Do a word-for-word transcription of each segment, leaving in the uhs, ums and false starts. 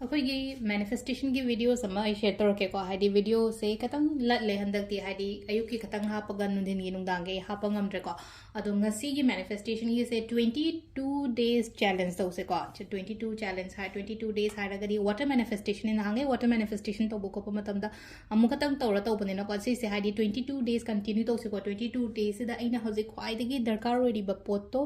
ꯑꯩꯈꯣꯏꯒꯤ ꯃꯦꯅꯤꯐꯦꯁꯇꯦꯁꯟꯒꯤ ꯚꯤꯗꯤꯑꯣꯁ ꯑꯃ ꯑꯩ ꯁꯦꯌꯔ ꯇꯧꯔꯛꯀꯦꯀꯣ꯫ ꯍꯥꯏꯗꯤ ꯚꯤꯗꯤꯑꯣꯁꯦ ꯈꯤꯇꯪ ꯂꯠꯂꯦ ꯍꯟꯗꯛꯇꯤ, ꯍꯥꯏꯗꯤ ꯑꯌꯨꯛꯀꯤ ꯈꯤꯇꯪ ꯍꯥꯞꯄꯒ ꯅꯨꯡꯊꯤꯟꯒꯤ ꯅꯨꯡꯗꯥꯡꯒꯤ ꯑꯩ ꯍꯥꯞꯄ ꯉꯝꯗ꯭ꯔꯦꯀꯣ꯫ ꯑꯗꯣ ꯉꯁꯤꯒꯤ ꯃꯦꯅꯤꯐꯦꯁꯇꯦꯁꯟꯒꯤꯁꯦ twenty two days challenge ꯇꯧꯁꯦꯀꯣ꯫ Twenty two challenge ꯍꯥꯏ, twenty two days ꯍꯥꯏꯔꯒꯗꯤ ꯋꯥꯇꯔ ꯃꯦꯅꯤꯐꯦꯁꯇꯦꯁꯟ, ꯅꯍꯥꯟꯈꯩ ꯋꯥꯇꯔ ꯃꯦꯅꯤꯐꯦꯁꯇꯦꯁꯟ ꯇꯧꯕ ꯈꯣꯠꯄ ꯃꯇꯝꯗ ꯑꯃꯨꯛ ꯈꯛꯇꯪ ꯇꯧꯔ ꯇꯧꯕꯅꯤꯅꯀꯣ꯫ ꯁꯤꯁꯦ ꯍꯥꯏꯗꯤ twenty two days continue ꯇꯧꯁꯦꯀꯣ꯫ Twenty two daysꯁꯤꯗ ꯑꯩꯅ ꯍꯧꯖꯤꯛ ꯈ꯭ꯋꯥꯏꯗꯒꯤ ꯗꯔꯀꯥꯔ ꯑꯣꯏꯔꯤꯕ ꯄꯣꯠꯇꯣ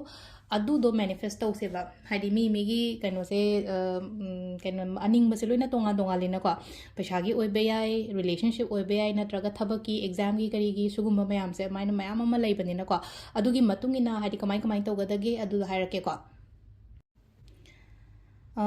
ꯑꯗꯨꯗꯣ ꯃꯦꯅꯤꯐꯦꯁ ꯇꯧꯁꯦꯕ꯫ ꯍꯥꯏꯗꯤ ꯃꯤ ꯃꯤꯒꯤ ꯀꯩꯅꯣꯁꯦ, ꯑ, ꯎꯝ, ꯀꯩꯅꯣ, ꯑꯅꯤꯡꯕꯁꯦ ꯂꯣꯏꯅ ꯇꯣꯉꯥꯟ ꯇꯣꯉꯥꯟꯂꯤꯅꯀꯣ꯫ ꯄꯩꯁꯥꯒꯤ ꯑꯣꯏꯕ ꯌꯥꯏ, ꯔꯤꯂꯦꯁꯟꯁꯤꯞ ꯑꯣꯏꯕ ꯌꯥꯏ, ꯅꯠꯇ꯭ꯔꯒ ꯊꯕꯛꯀꯤ, ꯑꯦꯛꯖꯥꯝꯒꯤ, ꯀꯔꯤꯒꯤ, ꯁꯤꯒꯨꯝꯕ ꯃꯌꯥꯝꯁꯦ ꯑꯗꯨꯃꯥꯏꯅ ꯃꯌꯥꯝ ꯑꯃ ꯂꯩꯕꯅꯤꯅꯀꯣ꯫ ꯑꯗꯨꯒꯤ ꯃꯇꯨꯡ ꯏꯟꯅ ꯍꯥꯏꯗꯤ ꯀꯃꯥꯏ ꯀꯃꯥꯏꯅ ꯇꯧꯒꯗꯒꯦ ꯑꯗꯨꯗꯣ ꯍꯥꯏꯔꯛꯀꯦꯀꯣ꯫ ꯑ,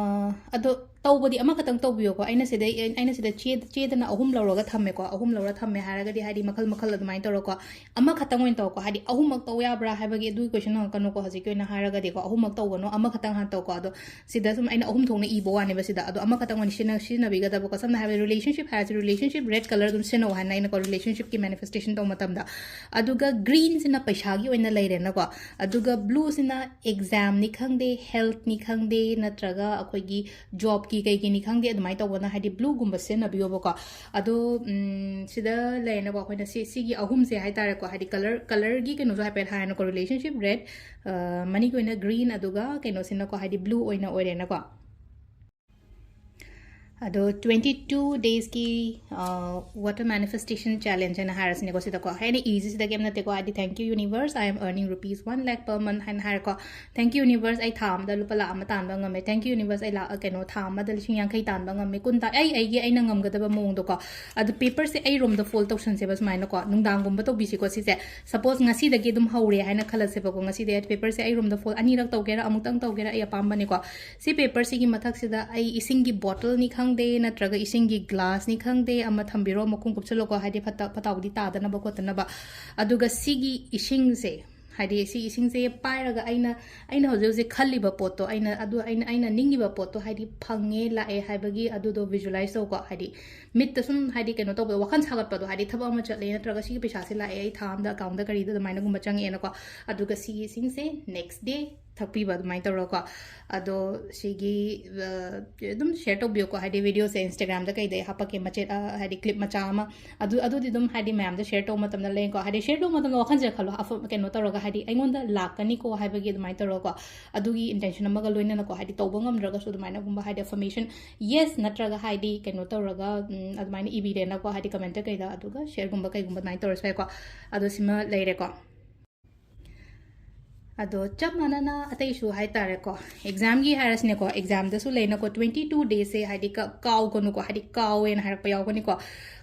ꯑꯗꯣ ꯇꯧꯕꯗꯤ ꯑꯃꯈꯛꯇꯪ ꯇꯧꯕꯤꯌꯣꯀꯣ꯫ ꯑꯩꯅ ꯁꯤꯗꯩ, ꯑꯩꯅ ꯁꯤꯗ ꯆꯦ-, ꯆꯦꯗꯅ ꯑꯍꯨꯝ ꯂꯧꯔꯒ ꯊꯝꯃꯦꯀꯣ꯫ ꯑꯍꯨꯝ ꯂꯧꯔ ꯊꯝꯃꯦ ꯍꯥꯏꯔꯒꯗꯤ ꯍꯥꯏꯗꯤ ꯃꯈꯜ ꯃꯈꯜ ꯑꯗꯨꯃꯥꯏꯅ ꯇꯧꯔꯣꯀꯣ꯫ ꯑꯃꯈꯛꯇꯪ ꯑꯣꯏꯅ ꯇꯧꯀꯣ꯫ ꯍꯥꯏꯗꯤ ꯑꯍꯨꯝꯃꯛ ꯇꯧ ꯌꯥꯕ꯭ꯔꯥ ꯍꯥꯏꯕꯒꯤ ꯑꯗꯨꯒꯤ ꯀꯣꯏꯁꯟ ꯍꯪꯉꯛꯀꯅꯨꯀꯣ꯫ ꯍꯧꯖꯤꯛꯀꯤ ꯑꯣꯏꯅ ꯍꯥꯏꯔꯒꯗꯤꯀꯣ, ꯑꯍꯨꯝꯃꯛ ꯇꯧꯒꯅꯣ, ꯑꯃꯈꯛꯇꯪ ꯍꯥꯟꯅ ꯇꯧꯀꯣ꯫ ꯑꯗꯣ ꯁꯤꯗ ꯁꯨꯝ ꯑꯩꯅ ꯑꯍꯨꯝ ꯊꯣꯛꯅ ꯏꯕ ꯋꯥꯅꯦꯕ ꯁꯤꯗ꯫ ꯑꯗꯣ ꯑꯃꯈꯛꯇꯪ ꯑꯣꯏꯅ ꯁꯤꯖꯤꯟꯅ-, ꯁꯤꯖꯤꯟꯅꯕꯤꯒꯗꯕꯀꯣ꯫ ꯁꯝꯅ ꯍꯥꯏꯔꯕꯗ ꯔꯤꯂꯦꯁꯟꯁꯤꯞ ꯍꯥꯏꯔꯁꯤ, ꯔꯤꯂꯦꯁꯟꯁꯤꯞ ꯔꯦꯗ ꯀꯂꯔ ꯑꯗꯨꯝ ꯁꯤꯖꯤꯟꯅꯧ ꯍꯥꯏꯅ ꯑꯩꯅꯀꯣ, ꯔꯤꯂꯦꯁꯟꯁꯤꯞꯀꯤ ꯃꯦꯅꯤꯐꯦꯁꯇꯦꯁꯟ ꯇꯧꯕ ꯃꯇꯝꯗ꯫ ꯑꯗꯨꯒ ꯒ꯭ꯔꯤꯟꯁꯤꯅ ꯄꯩꯁꯥꯒꯤ ꯑꯣꯏꯅ ꯂꯩꯔꯦꯅꯀꯣ꯫ ꯑꯗꯨꯒ ꯕ꯭ꯂꯨꯁꯤꯅ ꯑꯦꯛꯖꯥꯝꯅꯤ ꯈꯪꯗꯦ, ꯍꯦꯜꯠꯅꯤ ꯈꯪꯗꯦ, ꯅꯠꯇ꯭ꯔꯒ ꯑꯩꯈꯣꯏꯒꯤ ꯖꯣꯕꯀꯤ ꯀꯩꯒꯤꯅꯤ ꯈꯪꯗꯦ, ꯑꯗꯨꯃꯥꯏꯅ ꯇꯧꯕꯅ ꯍꯥꯏꯗꯤ ꯕ꯭ꯂꯨꯒꯨꯝꯕ ꯁꯤꯖꯤꯟꯅꯕꯤꯌꯣꯕꯀꯣ꯫ ꯑꯗꯣ, ꯎꯝ, ꯁꯤꯗ ꯂꯩꯔꯦꯅꯀꯣ, ꯑꯩꯈꯣꯏꯅ ꯁꯤ, ꯁꯤꯒꯤ ꯑꯍꯨꯝꯁꯦ ꯍꯥꯏꯇꯥꯔꯦꯀꯣ, ꯍꯥꯏꯗꯤ ꯀꯂꯔ, ꯀꯂꯔꯒꯤ ꯀꯩꯅꯣꯁꯨ ꯍꯥꯏꯐꯦꯠ ꯍꯥꯏꯔꯦꯅꯀꯣ, ꯔꯤꯂꯦꯁꯟꯁꯤꯞ ꯔꯦꯗ, ꯃꯅꯤꯒꯤ ꯑꯣꯏꯅ ꯒ꯭ꯔꯤꯟ, ꯑꯗꯨꯒ ꯀꯩꯅꯣꯁꯤꯅꯀꯣ, ꯍꯥꯏꯗꯤ ꯕ꯭ꯂꯨ ꯑꯣꯏꯅ ꯑꯣꯏꯔꯦꯅꯀꯣ꯫ ꯑꯗꯣ twenty two daysꯀꯤ, ꯑ, water manifestation challenge ꯍꯥꯏꯅ ꯍꯥꯏꯔꯁꯤꯅꯦꯀꯣ ꯁꯤꯗꯀꯣ꯫ ꯑꯩꯅ ꯏꯁꯤꯁꯤꯗ ꯀꯩꯝ ꯅꯠꯇꯦꯀꯣ, ꯍꯥꯏꯗꯤ, "Thank you universe, I am earning rupees one lakh per month" ꯍꯥꯏꯅ ꯍꯥꯏꯔꯦꯀꯣ꯫ "Thank you universe, ꯑꯩ ꯊꯥ ꯑꯃꯗ ꯂꯨꯄꯥ ꯂꯥꯛ ꯑꯃ ꯇꯥꯟꯕ ꯉꯝꯃꯦ꯫ Thank you universe, ꯑꯩ ꯂꯥꯛ, ꯀꯩꯅꯣ, ꯊꯥ ꯑꯃꯗ ꯂꯤꯁꯤꯡ ꯌꯥꯡꯈꯩ ꯇꯥꯟꯕ ꯉꯝꯃꯦ, ꯀꯨꯟ ꯇꯥ-," ꯑꯩ ꯑꯩꯒꯤ ꯑꯩꯅ ꯉꯝꯒꯗꯕ ꯃꯑꯣꯡꯗꯀꯣ꯫ ꯑꯗꯨ ꯄꯦꯄꯔꯁꯦ ꯑꯩ ꯔꯣꯝꯗ ꯐꯣꯜ ꯇꯧꯁꯟꯁꯦꯕ ꯁꯨꯃꯥꯏꯅꯀꯣ, ꯅꯨꯡꯗꯥꯡꯒꯨꯝꯕ ꯇꯧꯕꯤꯁꯤꯀꯣ ꯁꯤꯁꯦ꯫ Suppose ꯉꯁꯤꯗꯒꯤ ꯑꯗꯨꯝ ꯍꯧꯔꯦ ꯍꯥꯏꯅ ꯈꯜꯂꯁꯦꯕꯀꯣ, ꯉꯁꯤꯗꯒꯤ ꯄꯦꯄꯔꯁꯦ ꯑꯩ ꯔꯣꯝꯗ ꯐꯣꯜ ꯑꯅꯤꯔꯛ ꯇꯧꯒꯦꯔꯥ, ꯑꯃꯨꯛꯇꯪ ꯇꯧꯒꯦꯔꯥ, ꯑꯩ ꯑꯄꯥꯝꯕꯅꯤꯀꯣ꯫ ꯁꯤ ꯄꯦꯄꯔꯁꯤꯒꯤ ꯃꯊꯛꯁꯤꯗ ꯑꯩ ꯏꯁꯤꯡꯒꯤ ꯕꯣꯇꯜꯅꯤ ꯈꯪꯗꯦ, ꯅꯠꯇ꯭ꯔꯒ ꯏꯁꯤꯡꯒꯤ ꯒ꯭ꯂꯥꯁꯅꯤ ꯈꯪꯗꯦ, ꯑꯃ ꯊꯝꯕꯤꯔꯣ, ꯃꯈꯨꯝ ꯀꯨꯞꯁꯜꯂꯣꯀꯣ, ꯍꯥꯏꯗꯤ ꯐꯠꯇ-, ꯐꯠꯇ ꯍꯥꯎꯗꯤ ꯇꯥꯗꯅꯕ ꯈꯣꯠꯇꯅꯕ꯫ ꯑꯗꯨꯒ ꯁꯤꯒꯤ ꯏꯁꯤꯡꯁꯦ, ꯍꯥꯏꯗꯤ ꯁꯤ ꯏꯁꯤꯡꯁꯦ ꯄꯥꯏꯔꯒ ꯑꯩꯅ, ꯑꯩꯅ ꯍꯧꯖꯤꯛ ꯍꯧꯖꯤꯛ ꯈꯜꯂꯤꯕ ꯄꯣꯠꯇꯣ, ꯑꯩꯅ ꯑꯗꯨ, ꯑꯩꯅ, ꯑꯩꯅ ꯅꯤꯡꯉꯤꯕ ꯄꯣꯠꯇꯣ, ꯍꯥꯏꯗꯤ ꯐꯪꯉꯦ, ꯂꯥꯛꯑꯦ ꯍꯥꯏꯕꯒꯤ ꯑꯗꯨꯗꯣ visualize ꯇꯧꯀꯣ꯫ ꯍꯥꯏꯗꯤ ꯃꯤꯠꯇ ꯁꯨꯝ, ꯍꯥꯏꯗꯤ ꯀꯩꯅꯣ ꯇꯧꯕꯗꯣ, ꯋꯥꯈꯜ ꯁꯥꯒꯠꯄꯗꯣ, ꯍꯥꯏꯗꯤ ꯊꯕꯛ ꯑꯃ ꯆꯠꯂꯦ, ꯅꯠꯇ꯭ꯔꯒ ꯁꯤꯒꯤ ꯄꯩꯁꯥꯁꯦ ꯂꯥꯛꯑꯦ, ꯑꯩ ꯊꯥ ꯑꯝꯗ ꯑꯦꯀꯥꯎꯟꯗ ꯀꯔꯤꯗ ꯑꯗꯨꯃꯥꯏꯅꯒꯨꯝꯕ ꯆꯪꯉꯛꯑꯦꯅꯀꯣ꯫ ꯑꯗꯨꯒ ꯁꯤꯒꯤ ꯏꯁꯤꯡꯁꯦ next day ꯊꯛꯄꯤꯕ ꯑꯗꯨꯃꯥꯏꯅ ꯇꯧꯔꯒꯀꯣ꯫ ꯑꯗꯣ ꯁꯤꯒꯤ ꯑ, ꯑꯗꯨꯝ ꯁꯤꯌꯔ ꯇꯧꯕꯤꯌꯨꯀꯣ, ꯍꯥꯏꯗꯤ ꯚꯤꯗꯤꯑꯣꯁꯦ ꯏꯟꯁꯇꯥꯒ꯭ꯔꯥꯝꯗ ꯀꯩꯗ ꯑꯩ ꯍꯥꯞꯄꯛꯀꯦ, ꯃꯆꯦꯠ ꯑ, ꯍꯥꯏꯗꯤ ꯀ꯭ꯂꯤꯞ ꯃꯆꯥ ꯑꯃ꯫ ꯑꯗꯨ ꯑꯗꯨꯗꯤ ꯑꯗꯨꯝ ꯍꯥꯏꯗꯤ ꯃꯌꯥꯝꯗ ꯁꯤꯌꯔ ꯇꯧꯕ ꯃꯇꯝꯗ ꯂꯩꯀꯣ, ꯍꯥꯏꯗꯤ ꯁꯤꯌꯔ ꯇꯧꯕ ꯃꯇꯝꯗ ꯋꯥꯈꯜꯁꯦ ꯈꯜꯂꯣ, ꯑꯐ- ꯀꯩꯅꯣ ꯇꯧꯔꯒ ꯍꯥꯏꯗꯤ ꯑꯩꯉꯣꯟꯗ ꯂꯥꯛꯀꯅꯤꯀꯣ ꯍꯥꯏꯕꯒꯤ ꯑꯗꯨꯃꯥꯏꯅ ꯇꯧꯔꯒꯀꯣ, ꯑꯗꯨꯒꯤ ꯏꯟꯇꯦꯟꯁꯟ ꯑꯃꯒ ꯂꯣꯏꯅꯅꯀꯣ, ꯍꯥꯏꯗꯤ ꯇꯧꯕ ꯉꯝꯗ꯭ꯔꯒꯁꯨ ꯑꯗꯨꯃꯥꯏꯅꯒꯨꯝꯕ ꯍꯥꯏꯗꯤ ꯑꯐꯔꯃꯦꯁꯟ, ꯌꯦꯁ ꯅꯠꯇ꯭ꯔꯒ ꯍꯥꯏꯗꯤ ꯀꯩꯅꯣ ꯇꯧꯔꯒ ꯎꯝ, ꯑꯗꯨꯃꯥꯏꯅ ꯏꯕꯤꯔꯦꯅꯀꯣ, ꯍꯥꯏꯗꯤ ꯀꯃꯦꯟꯇ ꯀꯩꯗ, ꯑꯗꯨꯒ ꯁꯤꯌꯔꯒꯨꯝꯕ ꯀꯩꯒꯨꯝꯕ ꯑꯗꯨꯃꯥꯏꯅ ꯇꯧꯔꯁꯨ ꯌꯥꯏꯀꯣ꯫ ꯑꯗꯣ ꯁꯤꯃ ꯂꯩꯔꯦꯀꯣ꯫ ꯑꯗꯣ ꯆꯞ ꯃꯥꯟꯅꯅ ꯑꯇꯩꯁꯨ ꯍꯥꯏꯇꯥꯔꯦꯀꯣ, ꯑꯦꯛꯖꯥꯝꯒꯤ ꯍꯥꯏꯔꯁꯤꯅꯦꯀꯣ, ꯑꯦꯛꯖꯥꯝꯗꯁꯨ ꯂꯩꯅꯀꯣ, ꯇ꯭ꯋꯦꯟꯇꯤ ꯇꯨ ꯗꯦꯁꯁꯦ ꯍꯥꯏꯗꯤ ꯀ- ꯀꯥꯎꯒꯅꯨꯀꯣ, ꯍꯥꯏꯗꯤ ꯀꯥꯎꯋꯦꯅ ꯍꯥꯏꯔꯛꯄ ꯌꯥꯎꯒꯅꯤꯀꯣ꯫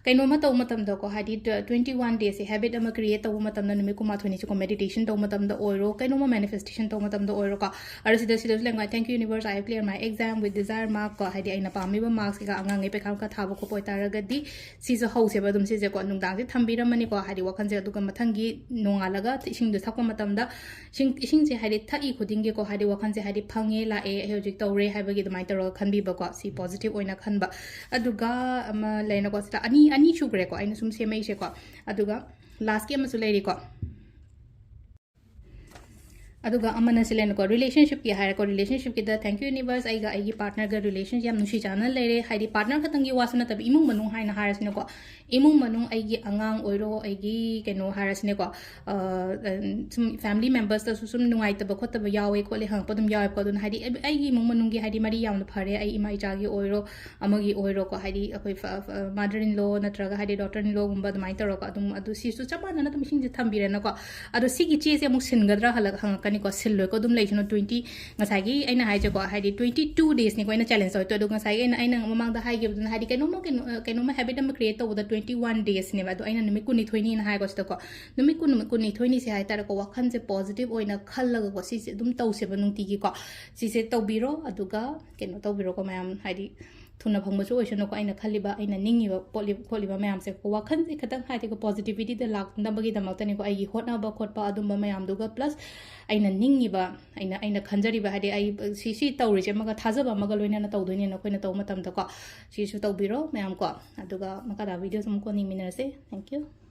ꯀꯩꯅꯣꯝꯃ ꯇꯧꯕ ꯃꯇꯝꯗꯀꯣ, ꯍꯥꯏꯗꯤ ꯇ꯭ꯋꯦꯟꯇꯤ ꯋꯥꯟ ꯗꯦꯁꯁꯦ ꯍꯦꯕꯤꯠ ꯑꯃ ꯀ꯭ꯔꯤꯌꯦꯠ ꯇꯧꯕ ꯃꯇꯝꯗ, ꯅꯨꯃꯤꯠ ꯀꯨꯟꯃꯥꯊꯣꯏꯅꯤꯁꯤꯀꯣ, ꯃꯦꯗꯤꯇꯦꯁꯟ ꯇꯧꯕ ꯃꯇꯝꯗ ꯑꯣꯏꯔꯣ, ꯀꯩꯅꯣꯝꯃ ꯃꯦꯅꯤꯐꯦꯁꯇꯦꯁꯟ ꯇꯧꯕ ꯃꯇꯝꯗ ꯑꯣꯏꯔꯣꯀꯣ, ꯑꯗꯣ ꯁꯤꯗ ꯁꯤꯗꯁꯨ ꯂꯩꯉꯥꯏ, "Thank you universe, I have cleared my exam with desired mark" ꯀꯣ, ꯍꯥꯏꯗꯤ ꯑꯩꯅ ꯄꯥꯝꯃꯤꯕ ꯃꯥꯔꯛꯁꯤꯒ ꯑꯉꯥꯡꯉꯩ ꯄꯩꯈꯥ ꯀ ꯊꯥꯕ ꯈꯣꯠꯄ ꯑꯣꯏꯇꯥꯔꯒꯗꯤ, ꯁꯤꯁꯨ ꯍꯧꯁꯦꯕ ꯑꯗꯨꯝ ꯁꯤꯁꯦꯀꯣ, ꯅꯨꯡꯗꯥꯡꯁꯦ ꯊꯝꯕꯤꯔꯝꯃꯅꯤꯀꯣ, ꯍꯥꯏꯗꯤ ꯋꯥꯈꯜꯁꯦ꯫ ꯑꯗꯨꯒ ꯃꯊꯪꯒꯤ ꯅꯣꯡꯉꯥꯜꯂꯒ ꯏꯁꯤꯡꯗꯣ ꯊꯛꯄ ꯃꯇꯝꯗ, ꯏꯁꯤꯡ, ꯏꯁꯤꯡꯁꯦ ꯍꯥꯏꯗꯤ ꯊꯛꯏ ꯈꯨꯗꯤꯡꯒꯤꯀꯣ, ꯍꯥꯏꯗꯤ ꯋꯥꯈꯜꯁꯦ ꯍꯥꯏꯗꯤ ꯐꯪꯉꯦ, ꯂꯥꯛꯑꯦ, ꯑꯩ ꯍꯧꯖꯤꯛ ꯇꯧꯔꯦ ꯍꯥꯏꯕꯒꯤ ꯑꯗꯨꯃꯥꯏꯅ ꯇꯧꯔꯒ ꯈꯟꯕꯤꯕꯀꯣ, ꯁꯤ ꯄꯣꯖꯤꯇꯤꯚ ꯑꯣꯏꯅ ꯈꯟꯕ꯫ ꯑꯗꯨꯒ ꯑꯃ ꯂꯩꯅꯀꯣ, ꯁꯤꯗ ꯑꯅꯤ, ꯑꯅꯤ ꯁꯨꯈ꯭ꯔꯦꯀꯣ ꯑꯩꯅ ꯁꯨꯝ ꯁꯦꯝꯃꯛꯏꯁꯦꯀꯣ꯫ ꯑꯗꯨꯒ ꯂꯥꯁꯀꯤ ꯑꯃꯁꯨ ꯂꯩꯔꯤꯀꯣ꯫ ꯑꯗꯨꯒ ꯑꯃꯅ ꯁꯤ ꯂꯩꯅꯀꯣ, ꯔꯤꯂꯦꯁꯟꯁꯤꯞꯀꯤ ꯍꯥꯏꯔꯦꯀꯣ, ꯔꯤꯂꯦꯁꯟꯁꯤꯞꯀꯤꯗ, "Thank you universe, ꯑꯩꯒ ꯑꯩꯒꯤ ꯄꯥꯔꯠꯅꯔꯒ ꯔꯤꯂꯦꯁꯟꯁꯤꯞ ꯌꯥꯝ ꯅꯨꯡꯁꯤ ꯆꯥꯟꯅꯅ ꯂꯩꯔꯦ", ꯍꯥꯏꯗꯤ ꯄꯥꯔꯠꯅꯔ ꯈꯛꯇꯪꯒꯤ ꯋꯥꯁꯨ ꯅꯠꯇꯕ, ꯏꯃꯨꯡ ꯃꯅꯨꯡ ꯍꯥꯏꯅ ꯍꯥꯏꯔꯁꯤꯅꯦꯀꯣ, ꯏꯃꯨꯡ ꯃꯅꯨꯡ, ꯑꯩꯒꯤ ꯑꯉꯥꯡ ꯑꯣꯏꯔꯣ, ꯑꯩꯒꯤ ꯀꯩꯅꯣ ꯍꯥꯏꯔꯁꯤꯅꯦꯀꯣ, ꯑ, ꯁꯨꯝ ꯐꯦꯃꯤꯂꯤ ꯃꯦꯝꯕꯔꯁꯇꯁꯨ ꯁꯨꯝ ꯅꯨꯡꯉꯥꯏꯇꯕ ꯈꯣꯠꯇꯕ ꯌꯥꯎꯋꯦ ꯈꯣꯠꯂꯦ ꯍꯪꯉꯛꯄ ꯑꯗꯨꯝ ꯌꯥꯎꯋꯦꯕꯀꯣ꯫ ꯑꯗꯨꯅ ꯍꯥꯏꯗꯤ ꯑꯩ-, ꯑꯩꯒꯤ ꯏꯃꯨꯡ ꯃꯅꯨꯡꯒꯤ ꯍꯥꯏꯗꯤ ꯃꯔꯤ ꯌꯥꯝꯅ ꯐꯔꯦ, ꯑꯩ ꯏꯃꯥ ꯏꯆꯥꯒꯤ ꯑꯣꯏꯔꯣ, ꯑꯃꯒꯤ ꯑꯣꯏꯔꯣꯀꯣ, ꯍꯥꯏꯗꯤ ꯑꯩꯈꯣꯏ ꯐ-, ꯐ-, mother in law ꯅꯠꯇ꯭ꯔꯒ ꯍꯥꯏꯗꯤ daughter in lawꯒꯨꯝꯕ ꯑꯗꯨꯃꯥꯏꯅ ꯇꯧꯔꯒ ꯑꯗꯨꯝ, ꯑꯗꯨ ꯁꯤꯁꯨ ꯆꯞ ꯃꯥꯟꯅꯅ ꯑꯗꯨꯝ ꯏꯁꯤꯡꯁꯦ ꯊꯝꯕꯤꯔꯦꯅꯀꯣ꯫ ꯑꯗꯣ ꯁꯤꯒꯤ ꯆꯦꯁꯦ ꯑꯃꯨꯛ ꯁꯤꯟꯒꯗ꯭ꯔꯥ ꯍꯜꯂꯒ ꯍꯪꯉꯛꯀꯅꯤꯀꯣ, ꯁꯤꯜꯂꯣꯏꯀꯣ, ꯑꯗꯨꯝ ꯂꯩꯁꯅꯨ꯫ ꯇ꯭ꯋꯦꯟꯇꯤ, ꯉꯁꯥꯏꯒꯤ ꯑꯩꯅ ꯍꯥꯏꯁꯦꯀꯣ, ꯍꯥꯏꯗꯤ ꯇ꯭ꯋꯦꯟꯇꯤ ꯇꯨ ꯗꯦꯁꯅꯤꯀꯣ ꯑꯩꯅ ꯆꯦꯂꯦꯟꯖ ꯇꯧꯔꯤꯗꯣ꯫ ꯑꯗꯣ ꯉꯁꯥꯏꯒꯤ ꯑꯩꯅ, ꯑꯩꯅ ꯃꯃꯥꯡꯗ ꯍꯥꯏꯈꯤꯕꯗꯨꯅ, ꯍꯥꯏꯗꯤ ꯀꯩꯅꯣꯝꯃ, ꯀꯩꯅꯣ, ꯀꯩꯅꯣꯝꯃ ꯍꯦꯕꯤꯠ ꯑꯃ ꯀ꯭ꯔꯤꯌꯦꯠ ꯇꯧꯕꯗ ꯇ꯭ꯋꯦꯟꯇꯤ ꯋꯥꯟ ꯗꯦꯁꯅꯦꯕ, ꯑꯗꯣ ꯑꯩꯅ ꯅꯨꯃꯤꯠ ꯀꯨꯟꯅꯤꯊꯣꯏꯅꯤꯅ ꯍꯥꯏꯀꯣ ꯁꯤꯗꯀꯣ, ꯅꯨꯃꯤꯠ ꯀꯨꯟ, ꯀꯨꯟꯅꯤꯊꯣꯏꯅꯤꯁꯦ ꯍꯥꯏꯇꯥꯔꯦꯀꯣ, ꯋꯥꯈꯜꯁꯦ ꯄꯣꯖꯤꯇꯤꯚ ꯑꯣꯏꯅ ꯈꯜꯂꯒꯀꯣ, ꯁꯤꯁꯦ ꯑꯗꯨꯝ ꯇꯧꯁꯦꯕ ꯅꯨꯡꯇꯤꯒꯤꯀꯣ꯫ ꯁꯤꯁꯦ ꯇꯧꯕꯤꯔꯣ, ꯑꯗꯨꯒ ꯀꯩꯅꯣ ꯇꯧꯕꯤꯔꯣꯀꯣ ꯃꯌꯥꯝ, ꯍꯥꯏꯗꯤ ꯊꯨꯅ ꯐꯪꯕꯁꯨ ꯑꯣꯏꯁꯅꯨꯀꯣ, ꯑꯩꯅ ꯈꯜꯂꯤꯕ, ꯑꯩꯅ ꯅꯤꯡꯉꯤꯕ ꯄꯣꯠꯂꯤ-, ꯈꯣꯠꯂꯤꯕ ꯃꯌꯥꯝꯁꯦ꯫ ꯋꯥꯈꯜꯁꯦ ꯈꯤꯇꯪ ꯍꯥꯏꯗꯤꯀꯣ, ꯄꯣꯖꯤꯇꯤꯚꯤꯇꯤꯗ ꯂꯥꯛꯅꯕꯒꯤꯗꯃꯛꯇꯅꯤꯀꯣ, ꯑꯩꯒꯤ ꯍꯣꯠꯅꯕ ꯈꯣꯠꯄ ꯑꯗꯨꯝꯕ ꯃꯌꯥꯝꯗꯨꯒ, ꯄ꯭ꯂꯁ ꯑꯩꯅ ꯅꯤꯡꯉꯤꯕ, ꯑꯩꯅ, ꯑꯩꯅ ꯈꯟꯖꯔꯤꯕ, ꯍꯥꯏꯗꯤ ꯑꯩ ꯁꯤ, ꯁꯤ ꯇꯧꯔꯤꯁꯦ ꯑꯃꯒ ꯊꯥꯖꯕ ꯑꯃꯒ ꯂꯣꯏꯅꯅ ꯇꯧꯗꯣꯏꯅꯦꯅ ꯑꯩꯈꯣꯏꯅ ꯇꯧꯕ ꯃꯇꯝꯗꯀꯣ, ꯁꯤꯁꯨ ꯇꯧꯕꯤꯔꯣ ꯃꯌꯥꯝ ꯀꯣ꯫ ꯑꯗꯨꯒ ꯃꯈꯥ ꯇꯥꯕ ꯚꯤꯗꯤꯑꯣꯁ ꯑꯃꯨꯛ ꯀꯣꯟꯅ ꯌꯦꯡꯃꯤꯟꯅꯔꯁꯦ꯫ Thank you꯫